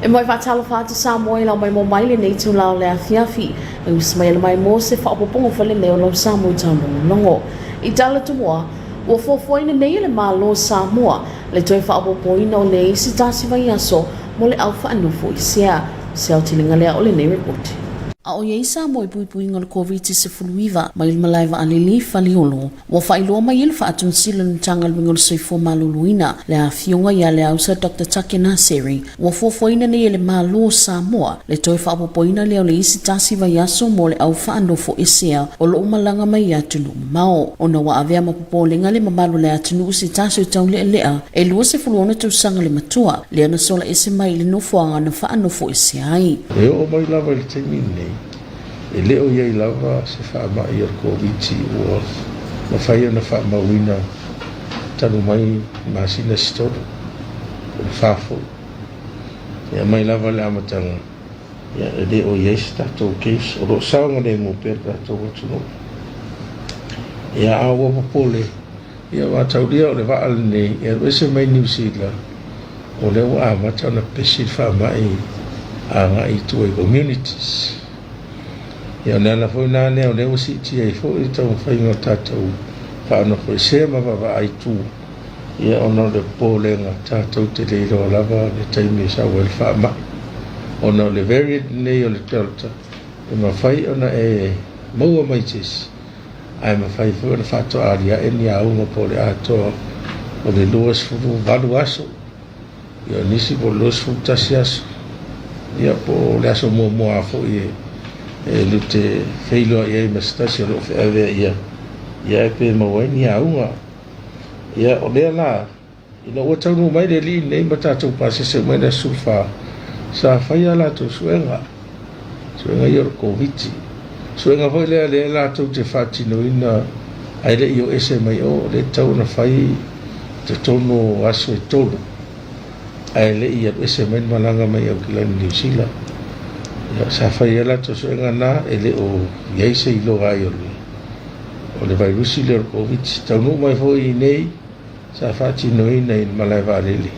E moi faatalofa atu Samoa i lau maimoa mai lenei itula o le afiafi. E usi mai ana mai mo se faaopoopoga falelei o lau Samoa i taulogologo. I tala tumua, ua fuafuaina nei e le Malo o Samoa le toe faaopoopoina o le isi tasi vaiaso mo le au faanofo i sea. Se aotelega lea o lenei repoti. A o i ai Samoa i puipuiga o le Koviti-19 mai le malae vaalele i Faleolo, Ua faailoa mai ai le faatunsila o le Matagaluega o le Soifua Maloloina, le Afioga ia Leausa Doctor Take Naseri, ua fuafuaina nei e le Malo o Samoa le toe faaopoopoina lea o le isi tasi vaiaso mo le au faanofoesea o lo o malaga mai i atunuu mamao. Ona ua avea ma popolega le mamalu o le atunuu se tasi o taulealea e 26 tausaga le matua, lea na sola ese mai i le nofoaga na faanofoesea ai. E oo mai lava i le taimi lenei, E le o i ai lava se faamai o le Koviti ua mafai ona faamauina talu mai masina se tolu po o le fa foi. Ia mai lava le amataga, ia e le o i ai se tatou case o lo o saogalemu pea le tatou atunuu. Ia a ua popole, ia aua taulia o le vaa lenei e alu ese mai Niu Sila, o lea ua amata ona pesi le faamai agai i tua i communities. Ia o le ala foi la lea o lea ua siitia ai foi le taumafaiga o tatou faanofoesea ma vaavaai tua, ia ona o le popolega tatou te le iloa lava le taimi e sau ai le faamai. Ona o le variant lenei o le Delta, e mafai ona e maua mai se isi, ae mafai foi ona faatoa aliae ni auga po o le atoa o le 28 aso. Ia o nisi po o le 21 aso, ia po o le aso muamua lava foi e, e lu te feiloai ai ma se tasi o lo o feavea ia, ia e pe maua ai ni auga. Ia o lea la, ina ua taunuu mai le alii nei ma tatou pasese mai le aso 14, sa fai a latou suega, suega ia o le Koviti. Suega foi lea lea latou te faatinoina ae le i o ese mai o, lea e tatau ona fai i totonu o aso e tolu ae le i alu ese mai le malaga mai Aukilani Niu Sila. Ia, sa fai ai latou suega na, e le o i ai se iloa ai o le, o le vairusi lea o le Koviti. Taunuu mai foi i inei, sa faatinoina i le malae vaalele.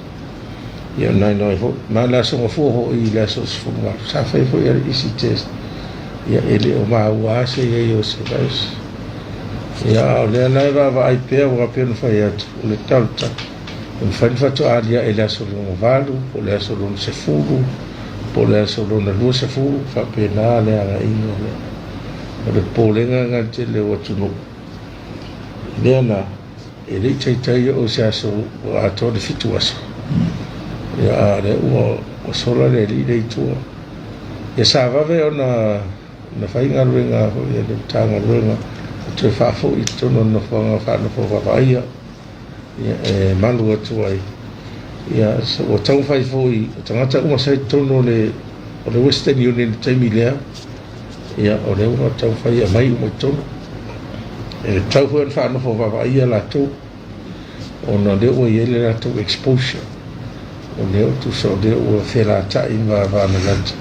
Ia na iloa ai foi, ma le aso gafua foi i le aso 18, sa fai foi le isi test, ia e le o maua lava se i ai o se virus. Ia a o lea la e vaavaai pea aua pei ona fai atu, o le Delta, e mafai ona faatoa aliae i le aso lona valu, po o le aso lona 10, po o le aso lona 20, faapena le agaiga o le, o le popolega lena i le tele o atunuu. Lea la, E le i taitai oo i se aso ua atoa le fitu aso, ia a o lea ua, ua sola le alii lea i tua. Ia sa vave ona na fai galuega foi a le Matagaluega e toe faafoi i totonu o le nofoaga faanofo vaavaaia, ia e malu atu ai. Ia ua taumafai foi o tagata uma sa i totonu o le o le Western Union i le taimi lea, ia o lea ua taumafai e aumai uma i totonu. E tatau foi ona faanofo vaavaaia latou ona o lea ua i ai le latou exposure, o lea ua tusa o lea ua felatai ma valalata.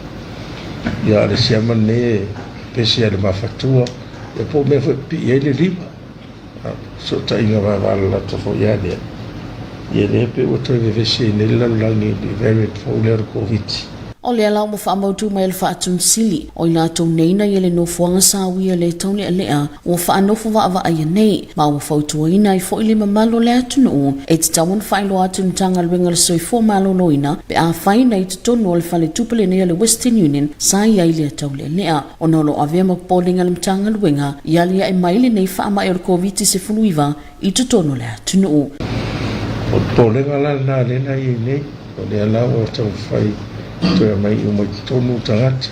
Ia a o le siama lenei e pese lava i le mafatua, ia po o mea foi e pipii ai le lima. Fesootaiga vavalalata foi lava lea, ia lea pei ua toe vevesi ai nei le lalolagi i le variant fou lea o le Koviti. O lea la ua faamautu mai e le Faatonu Sili, o i latou nei na i le nofoaga sauia le taulealea ua faanofo vaavaaia nei, ma ua fautuaina ai foi le mamalu o le atunuu e tatau ona faailoa atu i le Matagaluega o le Soifua Maloloina pe afai na i totonu o le faletupe lenei o le Western Union sa i ai lea taulealea. Ona o lo o avea ma popolega le Matagaluega i aliae mai lenei faamai o le Koviti-19 i totonu o le atunuu. O le popolega la lena lea na i ai nei, o lea la ua taumafai e toe aumai uma i totonu tagata.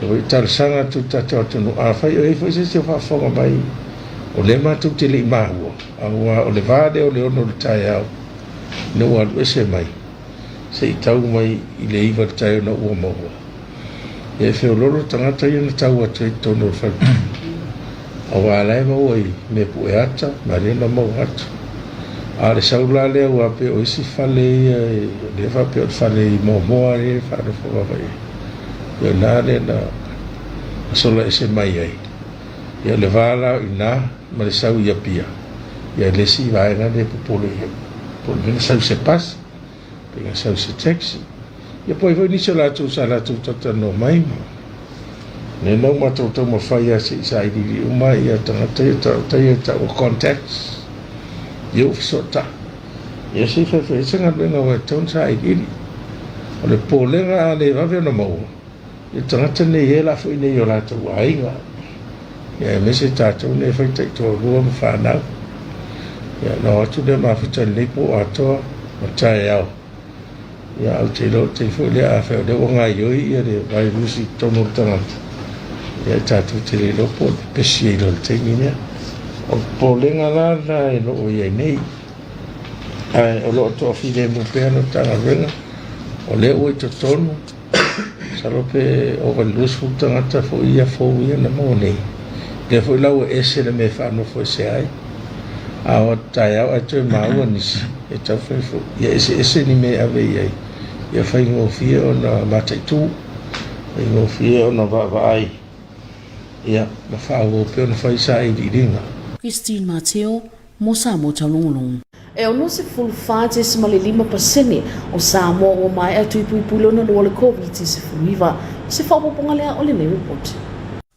O le talosaga atu i le tatou atunuu, afai o i ai foi se isi o faafofoga mai, o lea matou te le i maua, aua o le va lea o le 6 i le taeao ina ua alu ese mai, se i tau mai i le 9 i le taeao ina ua maua. E feololo tagata ia na tau atu ai i totonu o le faletupe, aua la e maua i mea pue ata ma lea na maua atu. A o le sau la lea aua pei o isi fale ia lea faapea o le fale i Moamoa lea e faanofo vaavaai ai. Ia o i ina lea na sola ese mai ai. Ia o le va la o i ina ma le sau i Apia, ia le isi vaega lea e popole i ai, po o le mea na sau i se pasi, pe na sau i se taxi. Ia po o ai foi nisi o latou sa latou talatalanoa mai ma lea na ua matou taumafai lava se i sailiili uma ia tagata ia tagata ia e taua contacts ia ua fesootai. Ia se i faifai ai se galuega aua e tatau ona sailiili. O le popolega a le vave ona maua, ia tagata nei e la foi nei i o latou aiga. Ia aemaise tatou nei e fai taitoalua ma fanau. Ia ona o atu lea mafuta i lenei po atoa ma taeao. Ia ae ou te iloa o le taimi foi lea afai o lea ua gaoioi ia le vairusi i totonu o le tagata, ia e tatou te le iloa po o le pepesi ai loa i le taimi lea. O le popolega la lena e lo o i ai nei, ae o lo o toafilemu pea le Matagaluega, o lea ua i totonu, masalo pe ova i le 20 tagata foi ia fou ia na maua nei. Lea foi la ua ese le mea e faanofoesea ai. A o atu taeao ae toe maua nisi e taufai foi. Ia eseese ni mea e ave i ai, ia faigofie ona mataitu, faigofie ona vaavaai, ia ma faaauau pea ona fai sailiiliga. Christine Mateo, mo Samoa Taulogologo. E 64.5 pasene o Samoa ua maea tuipuipui lona lua o le Koviti-19. O se faaopoopoga lea o lenei ripoti.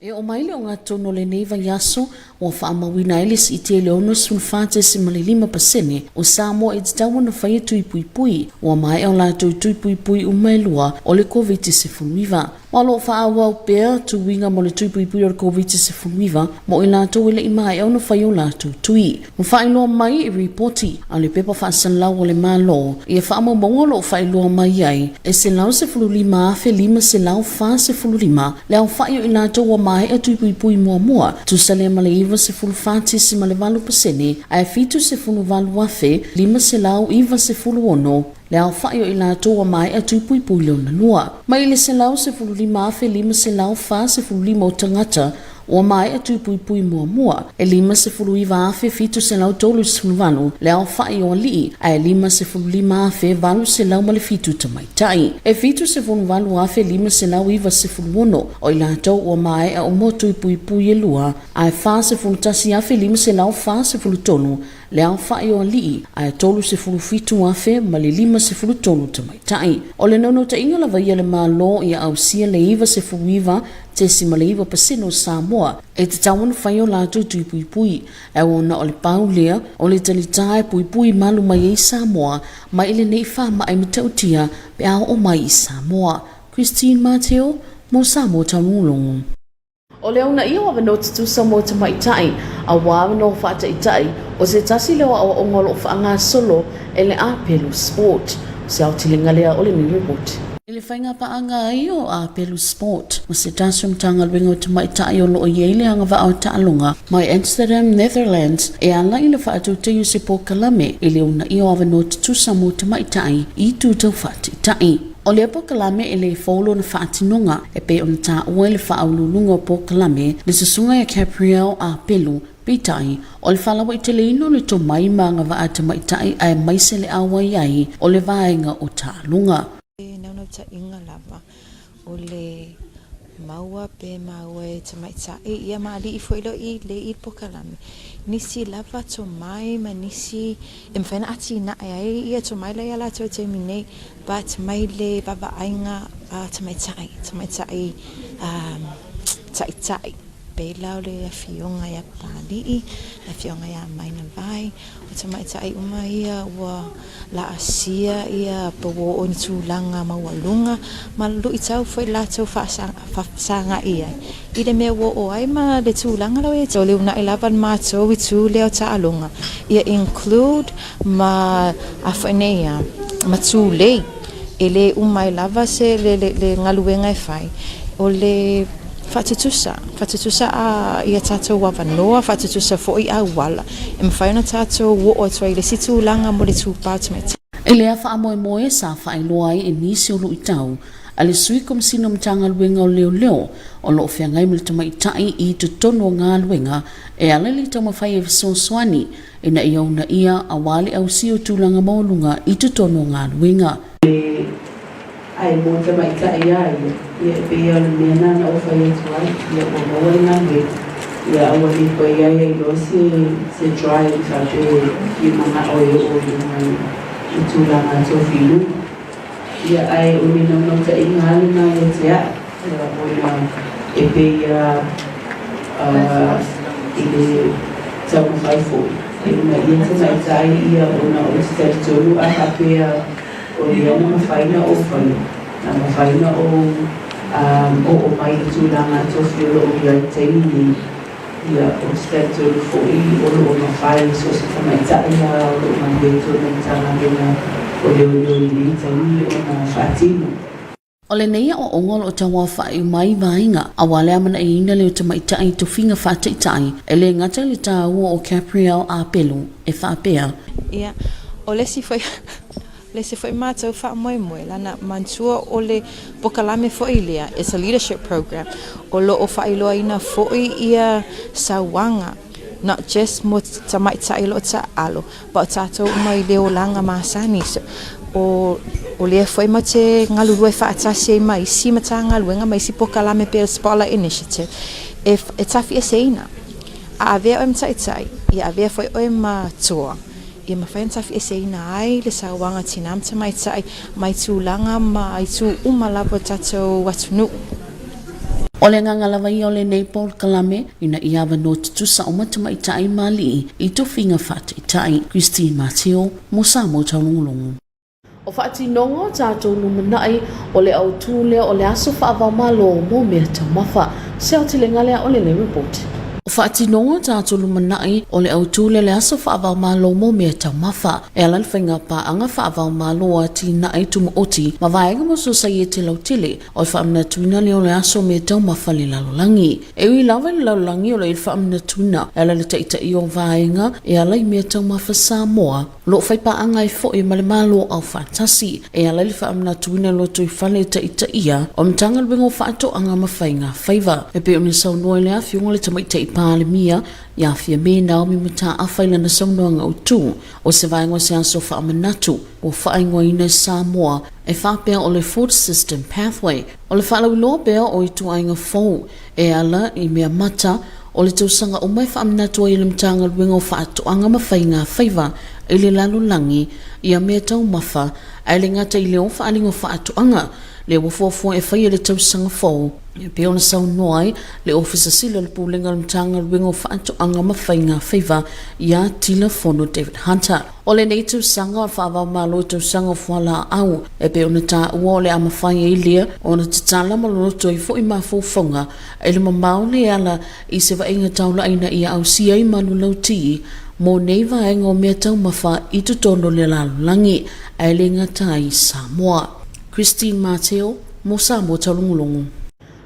E oo mai le ogatotonu o lenei vaiaso, ua faamauina ai le siitia i le 64.5 pasene o Samoa e tatau ona faia tui puipui, ua maea o latou tui puipui uma e lua o le Koviti-19. Ma o lo o faaauau pea tuiga mo le tui puipui o le Koviti-19 mo i latou e le i maea ona fai o latou tui. Ua faailoa mai i ripoti a le Pepa Faasalalau a le Malo ia faamaumauga o lo o faailoa mai ai e 115,545 le aofai o i latou ua maea tui puipui muamua, tusa lea ma le 94.8% ae 78,596 le aofai o i latou ua maea tui puipui lona lua. Mai le 115,545 o tagata Ua maea tui puipui muamua, e 59,738 le aofai o alii ae 55,807 tamaitai. E 78,596 o i latou ua maea uma tui puipui e lua ae 41,543 le aofai o alii ae 37,053 tamaitai. O le naunautaiga lava ia le Malo ia ausia le 99 9 pasene o Samoa e tatau ona fai o latou tui puipui, ae ona o le pau lea o le talita e puipui malu mai ai Samoa mai lenei faamai matautia pe a oo mai i Samoa. Christine Mateo, mo Samoa Taulogologo. O le uunaia o avanoa tutusa mo tamaitai, aua avanoa faataitai, o se tasi lea o aoaoga o lo o faagasolo e le Apelu Sport. O se aotelega lea o lenei ripoti. I le faiga paaga ai o Apelu Sport ma se tasi o Matagaluega o Tamaitai o lo o i ai le agavaa o taaloga mai Amsterdam, Netherlands, e ala i le faatautaiga o se polokalame i le uunaia o avanoa tutusa mo tamaitai i itu tau faataitai. O lea polokalame e le fou lona faatinoga e pei ona taua i le faauluuluga o polokalame le Susuga ia Gabrielle Apelu, Peitai, o le faalauaiteleina o le tomai ma agavaa tamaitai aemaise le auai ai o le vaega o taaloga. E naunautaiga lava o le maua pe maua e tamaitai ia ma alii foi lo i le i pokalame. Nisi lava tomai ma nisi e mafai ona atinae ai ia tomai la ia latou taimi nei but mai le vaavaaiga a tamaitai, tamaitai taitai. Pēlā o le afioga iā Papali'i, le afioga iā Mainavai, o tamaitai uma ia ua laasia ia pe ua oo i ni tulaga maualuga ma luitau foi latou faafesagai ai i le mea ua oo ai ma le tulaga la ua i ai. O le uunai lava le matou itu lea o taaloga ia include ma a foi nei ia ma tulei e le uma ai lava se le le galuega e fai o le Faatutusa, faatutusa a ia tatou avanoa, faatutusa foi auala e mafai ona tatou oo atu ai i le isi tulaga mo le tupā tamaitai. I lea faamoemoe sa faailoa ai e nisi o luitau a le Sui Komesina o Matagaluega o Leoleo o lo o feagai ma le tamaitai i totonu o galuega e ala i le taumafai e fesoasoani ina ia uunaia aua le ausia o tulaga maualuga i totonu o galuega. Ae mo tamaitai ia ia, ia e pei o le mea na na ou fai atu ai, ia ua maua le galuega, ia aua ne i koe ia ia iloa se se drive faapea e fia manao e oo i luga i tulaga tofi i luga. Ia, ae o le naunautaiga lava lena ia te au, ia, ona e pei a i le taumafai foi e uunaia tamaitai ia ona ou te talitonu a faapea o lea na mafai ona ou faia, na mafai ona ou oo mai i le tulaga tofi o lo o i ai i le taimi nei. Ia, ou te talitonu foi o lo o mafai so o se tamaitai lava o lo o galue i totonu o le Matagaluega o Leoleo i lenei taimi ona faatino. O lenei aoaoga o lo o tauaofa'i mai vaega aua le amanaiaina lea o tamaitai i tofiga faataitai e le gata i le taua o Capriel Apelu e faapea. Ia, o le isi foi le isi foi matou faamoemoe, lana manatua o le polokalame foi lea, it's a leadership program, o lo o faailoaina foi ia sauaga, not just mo tamaitai o lo o taaalo, but o tatou uma i le olaga masani. So, o, o lea foi matou te galulue faatasi ai ma isi Matagaluega ma isi polokalame pei o le Spotlight Initiative e, e tafieseina. A avea oe ma taitai, ia avea foi oe ma toa. Ia mafai ona tafieseina ai le sauaga tinā ma tamaitai mai tulaga ma itu uma lava o le tatou atunuu. O le agaga lava ia o lenei polokalame ina ia avanoa tutusa uma tamaitai ma alii i tofiga faataitai. Christine Mateo mo Samoa Taulogologo. O faatinoga o tatou lumanai, o le autu lea o le aso faavaomalo mo mea taumafa. Se aotelega lea o lenei report. O faatinoga o tatou lumanai, o le autu lea o le aso faavaomalo mo mea taumafa. E ala i le faiga paaga faavaomalo a atinae tumaoti ma vaega mo sosaiete lautele, o le faamanatuina lea o le aso mea taumafa le lalolagi. E ui lava i le lalolagi o lo o i ai le faamanatuina e ala i le taitaia o vaega e ala i mea taumafa Samoa, O lo o fai paaga ai foi ma le Malo Aufaatasi e ala i le faamanatuina lotoifale e taitaia o Matagaluega o Faatoaga ma Faiga Faiva. E pei ona saunoa i le Afioga i le Tamaitai Palemia ia Fiame Naomi Mataafa i lana saunoaga autu, o se vaega o se aso faamanatu ua faaigoaina e Samoa e faapea o le Food System Pathway. O le faalauiloa pea o ituaiga fou E ala i mea mata o le tausaga uma e faamanatu ai e le Matagaluega o Faatoaga ma Faiga Faiva i le lalolagi ia mea taumafa ae le gata i leo faaaliga faatoaga lea ua fuafua e faia i le tausaga fou e pei ona saunoa ai le Ofisa Sili o le Pulega o le Matagaluega o Faatoaga ma Faiga Faiva ia Tila Fono David Hunter. O lenei tausaga o le faavaomalo i tausaga o fualaau e pei ona taua o le a mafai ai lea ona tatala ma loloto ai foi mafaufauga i le mamao le ala i se vaaiga taulai ina ia ausia ai manulauti mo nei vaega o mea taumafa i totonu o le lalolagi ae le gata ai i Samoa. Christine Mateo mo Samoa Taulogologo.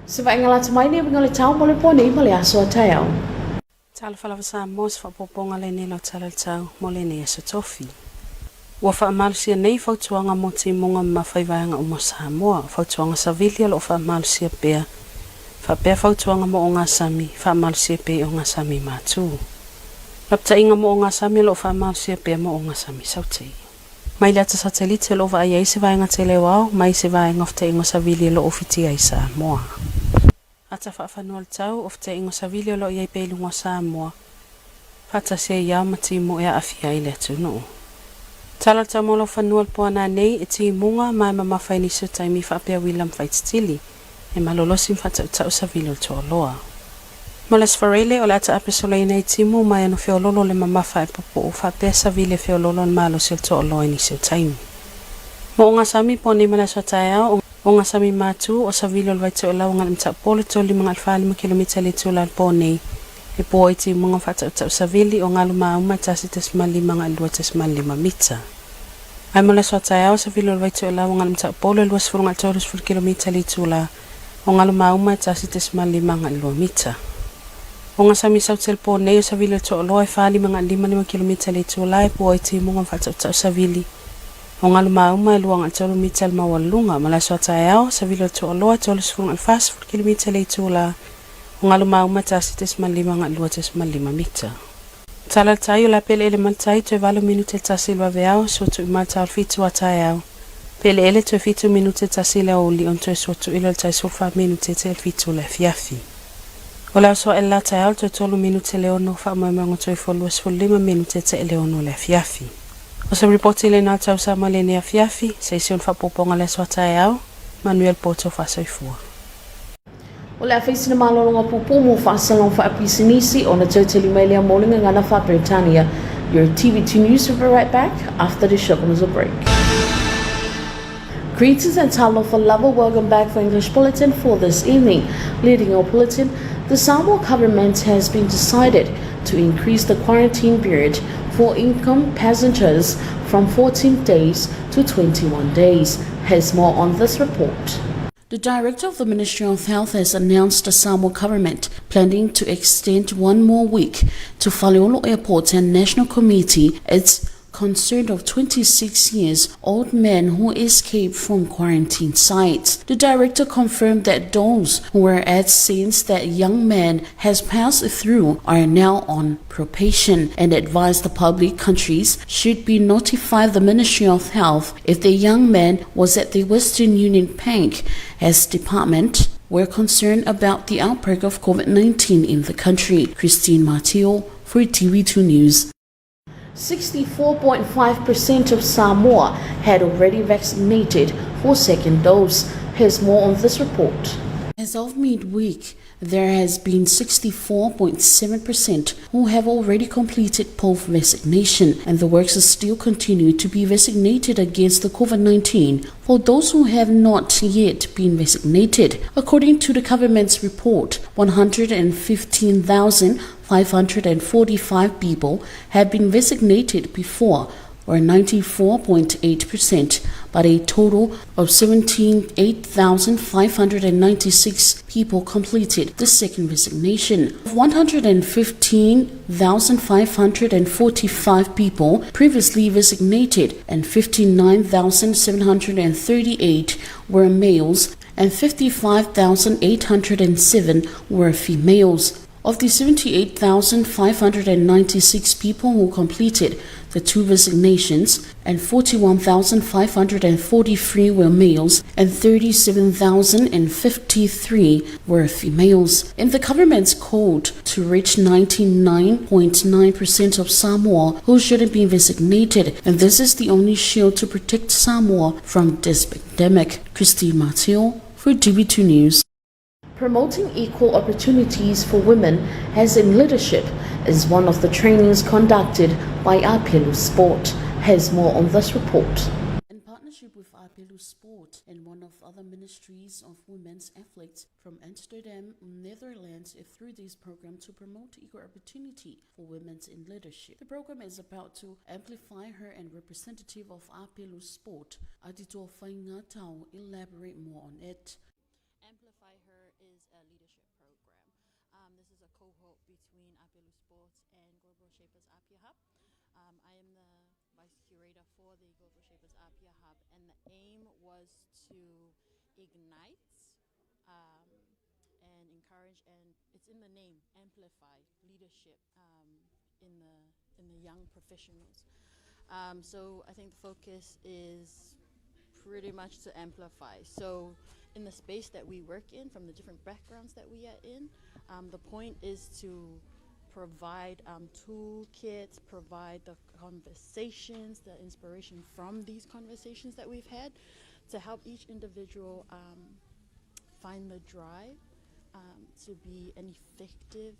Se vaaiga lata mai nei uiga o le tau mo le po nei ma le aso a taeao. Talofa lava Samoa, se faaopoopoga lenei lau tala i le tau mo lenei aso tofi. Ua faamalosia nei fautuaga mo timuga ma mafai vaega uma o Samoa, fautuaga savili o lo o faamalosia pea, faapea fautuaga mo ogasami, faamalosia pea i ogasami matu. Lapataiga mo ogasami o lo o faamalosia pea mo ogasami saute. Mai le ata satelite o lo o vaai ai se vaega tele o ao, mai se vaega o fetaiga savili o lo o fitia i Samoa. Ata faafanua le tau o fetaiga savili o lo o i ai pea i luga o Samoa, faatasi ai ao ma timu e aafia ai le atunuu. Tala le tau mo lau fanua le poana nei e timuga ma e mamafa i nisi o taimi faapea uila ma faititili, e malolosi ma faatautau savili o le toaloa. Mo le Aso Faraile, o le ata ape solaina i timu ma e ono feololo le mamafa e pupuu faapea savili e feololo le malosi o le toaloa i nisi o taimi. Mo ogasami po nei ma le aso a taeao, O Gasami Matu, o Savili o le Vaitoelau agai le Mataupu o le 3.45 kilomita le itula o le po nei. E po ai timuga faatautau Savili o galu mauma e 1.5 agai le 2.5 mita. Ae mo le aso a taeao, o Savili o le Vaitoelau agai le Mataupu o le 20 agai le 30 kilomita le itula o galu mauma e 1.5 agai le 2 mita. O Gasami Saute le po nei, o Savili o le Toaloa e 45 agai le 55 kilomita le itula e po ai timuga faatautau Savili O galu mauma e 2.3 mita le maualuluga, ma le aso a taeao, savili o le toaloa e 30.40 kilomita le itula, o galu mauma e 1.5.2.5 mita. Tala le tai o le a peleele mai le tai toe 8 minute le tasi i le vaveao, sua tu'i mai le tau o le 7 a taeao. Peleele toe 7 minute le tasi i le aoauli ona toe sua tu'i lea o le tai 14 minute te le 7 o le afiafi. O le aso ae le la taeao le toe 3 minute le 6, faamoemoega toe 25 minute te le 6 o le afiafi. O se ripoti lena tau Samoa i lenei afiafi, se isi o ni faaopoopoga i le aso a taeao, manuia le po tofa soifua. O le a fai sina malologa pupuu mo faasalaga faapisinisi ona toe tali mai lea mo le gagana faa-Peretania. Your TV2 News will be right back after this short commercial break. Greetings and talofa lava. Welcome back for English Bulletin for this evening. Leading our bulletin, the Samoa government has been decided to increase the quarantine period for income passengers from 14 days to 21 days. Has more on this report. The director of the Ministry of Health has announced the Samoa government planning to extend one more week to Faleolo Airport and National Committee its concerned of 26 years old man who escaped from quarantine sites. The director confirmed that those who were at scenes that young man has passed through are now on probation and advised the public countries should be notified the Ministry of Health if the young man was at the Western Union Bank as department were concerned about the outbreak of COVID-19 in the country. Christine Martio for TV2 News. 64.5% of Samoa had already vaccinated for second dose. Here's more on this report. As of midweek, there has been 64.7% who have already completed both vaccination, and the works still continue to be vaccinated against the COVID-19 for those who have not yet been vaccinated. According to the government's report, 115,545 people have been vaccinated before, or 94.8%, but a total of 78,596 people completed the second vaccination. 115,545 people previously vaccinated and 59,738 were males and 55,807 were females. Of the 78,596 people who completed the two vaccinations, and 41,543 were males and 37,053 were females. In the government's code to reach 99.9% of Samoa who shouldn't be vaccinated, and this is the only shield to protect Samoa from this pandemic. Christine Mateo for TV2 News. Promoting equal opportunities for women as in leadership is one of the trainings conducted by Apelu Sport. Has more on this report. In partnership with Apelu Sport and one of other ministries of women's athletes from Amsterdam, Netherlands, through this program to promote equal opportunity for women in leadership. The program is about to amplify her and representative of Apelu Sport, Adito Faingatau, elaborate more on it. Amplify Her is a leadership program. This is a cohort between Apelu Sports and Global Shapers Apia Hub. I am the vice curator for the Global Shapers Apia Hub, and the aim was to ignite and encourage, and it's in the name, amplify leadership in the young professionals. So I think the focus is pretty much to amplify. So in the space that we work in, from the different backgrounds that we are in, the point is to provide toolkits, provide the conversations, the inspiration from these conversations that we've had to help each individual find the drive to be an effective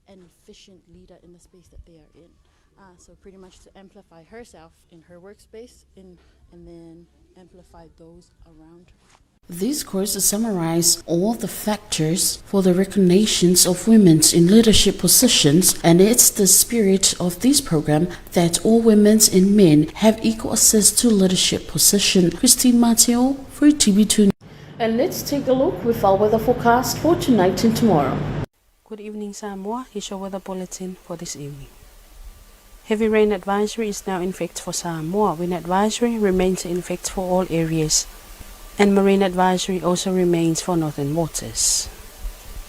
and efficient leader in the space that they are in. So pretty much to amplify herself in her workspace and then amplify those around her. This course summarizes all the factors for the recognitions of women in leadership positions, and it's the spirit of this program that all women and men have equal access to leadership position. Christine Mateo for TV2. And let's take a look with our weather forecast for tonight and tomorrow. Good evening, Samoa. Here's your weather bulletin for this evening. Heavy rain advisory is now in effect for Samoa. Wind advisory remains in effect for all areas. And marine advisory also remains for northern waters.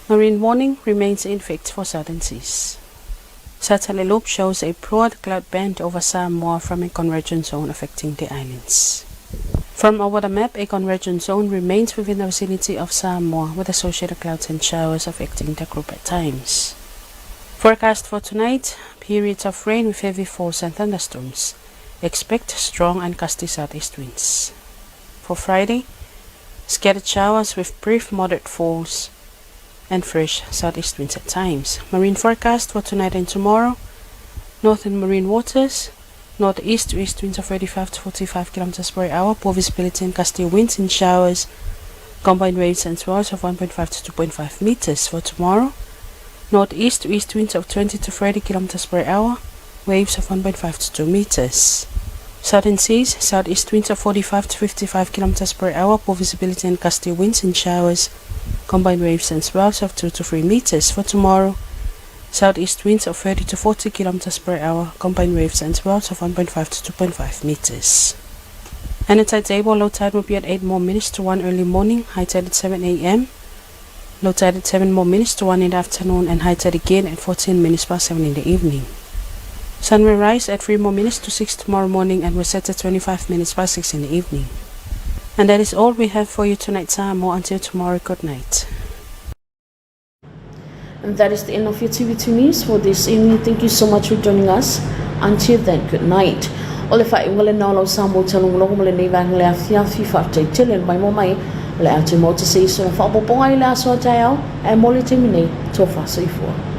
Marine warning remains in effect for southern seas. Satellite loop shows a broad cloud band over Samoa from a convergence zone affecting the islands. From our weather map, a convergence zone remains within the vicinity of Samoa with associated clouds and showers affecting the group at times. Forecast for tonight, periods of rain with heavy falls and thunderstorms. Expect strong and gusty southeast winds. For Friday, scattered showers with brief moderate falls and fresh southeast winds at times. Marine forecast for tonight and tomorrow. Northern marine waters, northeast to east winds of 35 to 45 kilometers per hour, poor visibility and gusty winds in showers, combined waves and swells of 1.5 to 2.5 meters. For tomorrow, northeast to east winds of 20 to 30 kilometers per hour, waves of 1.5 to 2 meters. Southern seas, southeast winds of 45 to 55 kilometers per hour, poor visibility and gusty winds in showers, combined waves and swells of 2 to 3 meters. For tomorrow, southeast winds of 30 to 40 kilometers per hour, combined waves and swells of 1.5 to 2.5 meters. And the tide table, low tide will be at 8 more minutes to 1 early morning, high tide at 7 a.m., low tide at 7 more minutes to 1 in the afternoon, and high tide again at 14 minutes past 7 in the evening. Sun will rise at 3 more minutes to 6 tomorrow morning and will set at 25 minutes past 6 in the evening. And that is all we have for you tonight, Samoa. Until tomorrow, good night. And that is the end of your TV2 News for this evening. Thank you so much for joining us. Until then, good night. O le faaiuga lena o lau Samoa Talogologo mo lenei vaega le afiafi faafetai tele le maimoa mai o le a toe maota se iso na faaopoopoga i le aso a taeao ae mo le taimi nei, tofa soifua.